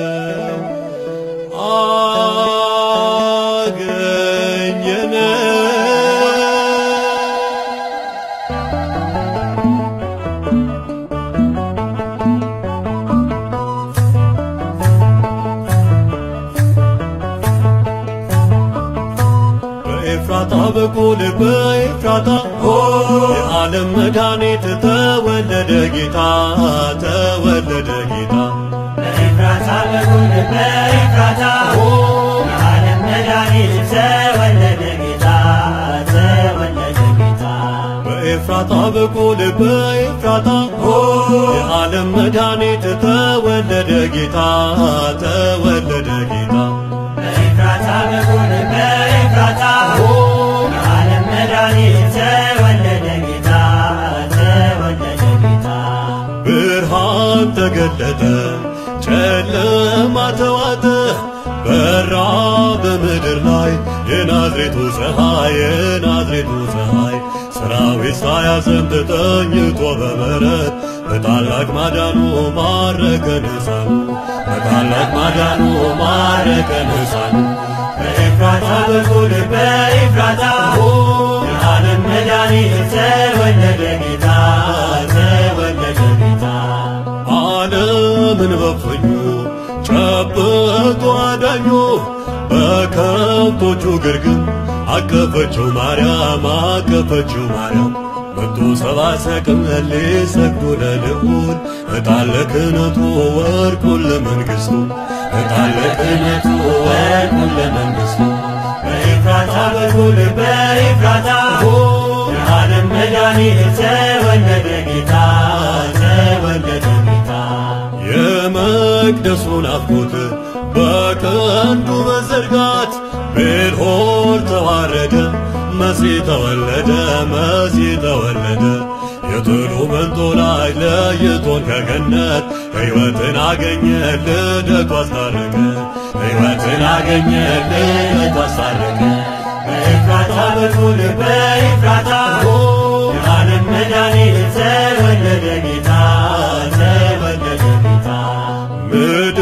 አገኘነው አገኘነው። በኤፍራታ በኩል በኤፍራታ የዓለም መድኃኒት ተወለደ ጌታ፣ ተወለደ ጌታ። በኤፍራታ በኩል በኤፍራታ የዓለም መድኃኒት ተወለደ ጌታ፣ ተወለደ ጌታ። በኤፍራታ በኩል በኤፍራታ የዓለም መድኃኒት ተወለደ ጌታ፣ ተወለደ ጌታ። በኤፍራታ በኩል በኤፍራታ የዓለም መድኃኒት ተወለደ ጌታ፣ ተወለደ ጌታ። ብርሃን ተገለጠ፣ ጨለማ ተዋጠ፣ በራ በምድር ላይ የናዝሬቱ ፀሐይ፣ የናዝሬቱ ፀሐይ። ሰራዊት ሳያዘምት ተኝቶ በበረት፣ በታላቅ ማዳኑ ማረከን ሕፃኑ፣ በታላቅ ማዳኑ ማረከን ሕፃኑ። በኤፍራታ በኩል በኤፍራታ የዓለም መድኃኒት ተወለደ ጌታ፣ ተወለደ ጌታ። ዓለምን በእፍኙ ጨብጦ አዳኙ፣ በከብቶቹ ግርግም አቀፈችው ማርያም፣ አቀፈችው ማርያም። መጡ ሰብአ ሰገል ሊሰግዱ ለልዑል፣ ዕጣን ለክህነቱ ወርቁን ለመንግሥቱ፣ ዕጣን ለክህነቱ ወርቁን ለመንግሥቱ። በኤፍራታ በኩል በኤፍራታ የዓለም መድኃኒት ተወለደ ጌታ፣ ተወለደ ጌታ። የመቅደሱን ናፍቆት በቀንዱ መዘርጋት ቤልሆር ተዋረደ፣ መሲህ ተወለደ፣ መሲህ ተወለደ። የጥሉ መንጦላዕት ለይቶን ከገነት፣ ሕይወትን አገኘ ልደቱ አስታረቀ፣ ሕይወትን አገኘ ልደቱ አስታረቀ። በኤፍራታ በኩል በኤፍራታ የዓለም መድኃኒት ተወለደ ጌታ፣ ተወለደ ጌታ። ምድር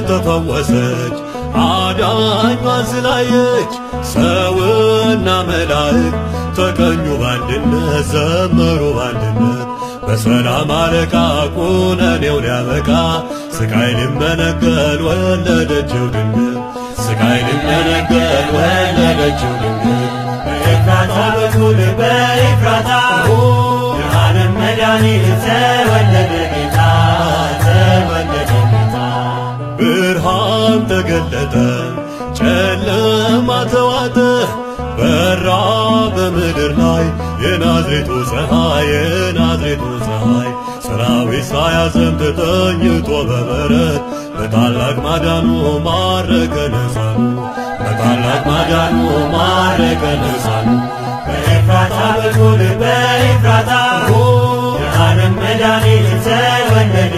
ተፈወሰች አዳኟን ስላየች፣ ሰውና መላእክት ተቀኙ ባንድነት፣ ዘመሩ ባንድነት። በሰላም አለቃ ኩነኔው ሊያበቃ፣ ስቃይ ሊመነገል ወለደችው ድንግል፣ ስቃይ ሊመነገል ወለደችው ድንግል። በኤፍራታ በኩል በኤፍራታ የዓለም መድኃኒት ተወለደ ጌታ፣ ተወለደ ጌታ። ብርሃን ተገለጠ፣ ጨለማ ተዋጠ፣ በራ በምድር ላይ የናዝሬቱ ፀሐይ፣ የናዝሬቱ ፀሐይ። ሰራዊት ሳያዘምት ተኝቶ በበረት፣ በታላቅ ማዳኑ ማረከን ሕፃኑ፣ በታላቅ ማዳኑ ማረከን ሕፃኑ። በኤፍራታ በኩል በኤፍራታ የዓለም መድኃኒት ተወለደ